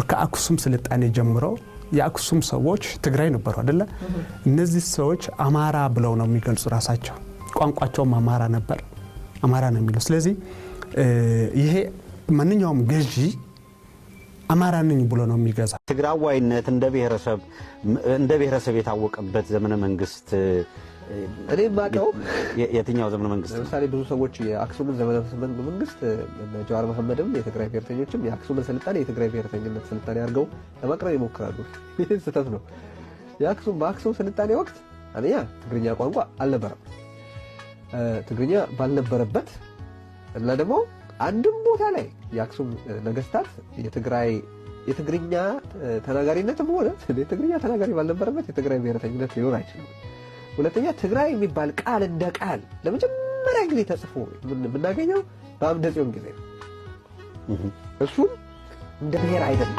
ከአክሱም ስልጣኔ ጀምሮ የአክሱም ሰዎች ትግራይ ነበሩ አይደለ? እነዚህ ሰዎች አማራ ብለው ነው የሚገልጹ ራሳቸው። ቋንቋቸውም አማራ ነበር፣ አማራ ነው የሚለው። ስለዚህ ይሄ ማንኛውም ገዢ አማራ ነኝ ብሎ ነው የሚገዛ። ትግራዋይነት እንደ ብሔረሰብ የታወቀበት ዘመነ መንግስት እኔ የማውቀው የትኛው ዘመነ መንግስት ነው? ለምሳሌ ብዙ ሰዎች የአክሱምን ዘመነ መንግስት፣ እነ ጀዋር መሐመድም የትግራይ ብሔርተኞችም የአክሱምን ስልጣኔ የትግራይ ብሔርተኝነት ስልጣኔ አድርገው ለማቅረብ ይሞክራሉ። ይህ ስህተት ነው። በአክሱም ስልጣኔ ወቅት አንደኛ ትግርኛ ቋንቋ አልነበረም። ትግርኛ ባልነበረበት እና ደግሞ አንድም ቦታ ላይ የአክሱም ነገስታት የትግራይ የትግርኛ ተናጋሪነትም ሆነ የትግርኛ ተናጋሪ ባልነበረበት የትግራይ ብሔርተኝነት ሊኖር አይችልም። ሁለተኛ፣ ትግራይ የሚባል ቃል እንደ ቃል ለመጀመሪያ ጊዜ ተጽፎ የምናገኘው በአምደ ጽዮን ጊዜ ነው። እሱም እንደ ብሔር አይደለም።